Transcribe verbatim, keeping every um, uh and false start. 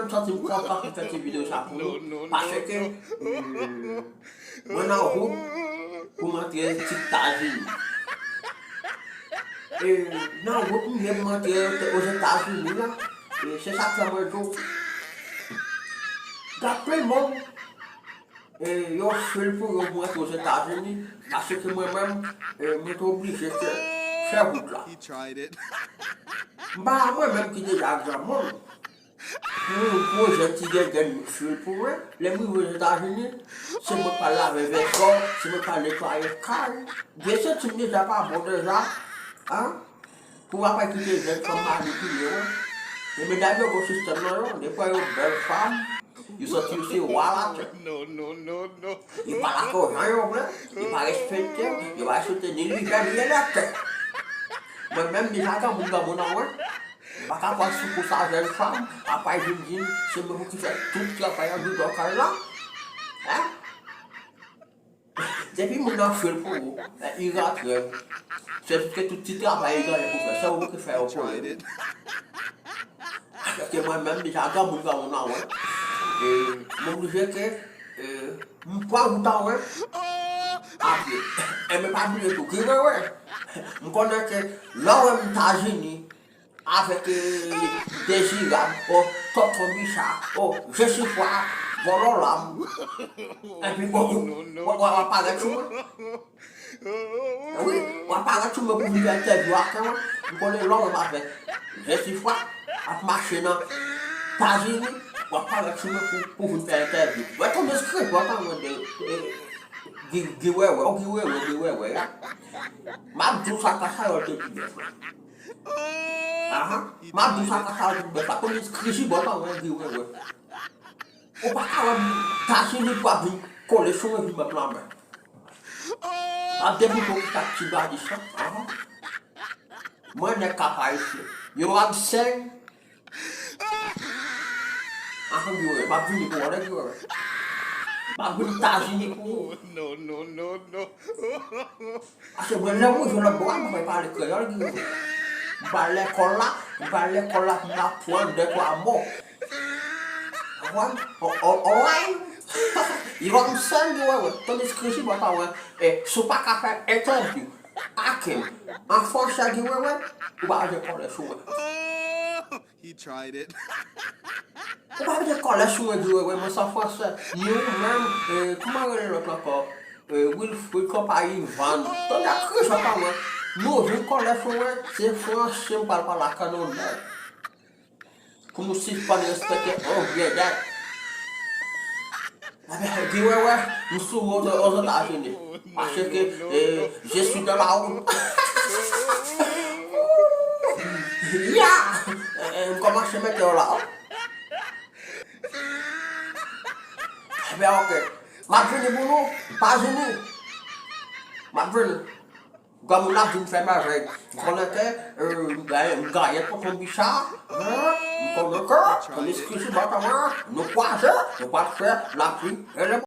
Mwen santi m kontan pou fè ti videyo sa pou nou, paske, euh, mwen nan wout pou m antre Etazini. E nan wout m ye pou m antre Ozetazini la, e se sa k fè mwen di w, gen anpil moun, e yo fil pou yo pou antre Ozetazini, paske mwen menm, e mwen te oblije fè, fè wout la. M pa mwen menm ki deja granmoun. Pou, pou yon jèn ti gègèn fil pou mwen, lè m rive Ozetazini, se mwen k pral lave vèsè, se mwen k pral netwaye kay. Byen santi m deja pa bon deja, an? Pou w ap kite jèn fanm manipile w. E medam yo gon sistèm nan yo, defwa yo bèl fanm, yo santi yo se wa latè. Yo pa lakòz jan yo vle, yo pa respekte w, yo pa respekte ni lijè ni enète. Mwen menm deja granmoun granmoun an mwen. M pa ka pran sou kou sa jèn fanm, apre vin di m se mwen pou ki fè tout travay an dedan kay la. Hein? Depi moun nan fil pou ou, e, li rantre. Se tout, tout ti travay li genyen pou fè, se ou ki fè yo pou li. Paske mwen menm deja granmoun granmoun an mwen. E, m oblije ke, e, m pran wout an mwen. Apre, e men pa bliye tou, ki mwen wè. M konnen ke lè w wè m Etazini, avèk, e, Dezirab, o Tonton Bicha, o Jesifwa, Vòlò Lam. Epi bon, w, w, w ap parèt sou mwen. Wi, w ap parèt sou mwen pou vin fè entèvyou ak mwen. M konnen lè w wè m avèk Jesifwa ap mache nan Etazini, w ap parèt sou mwen pou, pou vin fè entèvyou. Mwen tonbe skriptò tan mwen de, e, Gi, Gi Wèwè, o Gi Wèwè, Gi Wèwè, ya. M ap di w sa Kachayòl te di bèf la. Ahan. M ap di w sa Kachayòl te di bèf la. Konbyen skrisi bò tan mwen Gi Wèwè. Ou pa ka wè m Etazini pou ap vin kole sou mwen vin ban m lanmen. M ap deboute w pou chak ti badis la. Ahan. Mwen nèg k ap ayisyen. Yo ap sèy. Ahan, Gi Wèwè, m ap vini pou ou, wè, Gi Wèwè. M ap vini Etazini pou ou. No, no, no, no. Paske mwen, lè m rive lòt bò a, mwen pale kreyòl, Gi Wèwè. M pral lekòl la, m pral lekòl la pou m aprann de twa mo. Konprann? O, o, o, wè. You know what I'm saying, Gi Wèwè? Tandis ke si mwen pa wè, e, si w pa ka fè entèvyou ak m an fransè, Gi Wèwè, ou pa vle kòlè sou mwen. He tried it. Ou pa vle kòlè sou mwen, Gi Wèwè, mwen se fransè. Ni ou menm, e, kòman rele lòt la ankò? E, Wilfrid konpayi Van. Tande ak Krichon pa mwen. Nou vin kòlè sou mwen, se fransè m pral pale ak nou nèt. Pou nou sispann respekte on vye nèg. Ebyen, Gi Wèwè, m sou wout Ozetazini. Paske, e, je suis dans la route. Ya! E, e, m kòmanse mete yo la, o. Ebyen, oke. M ap vini pou nou, Etazini. M ap vini. Granmoun ap vin fè mèvèy. M konnen ke, e, m gaye, m gaye tonton Bicha. Hein? M konnen ke, tandis ke si bò tan mwen, nou kwaze, nou pral fè lapli e le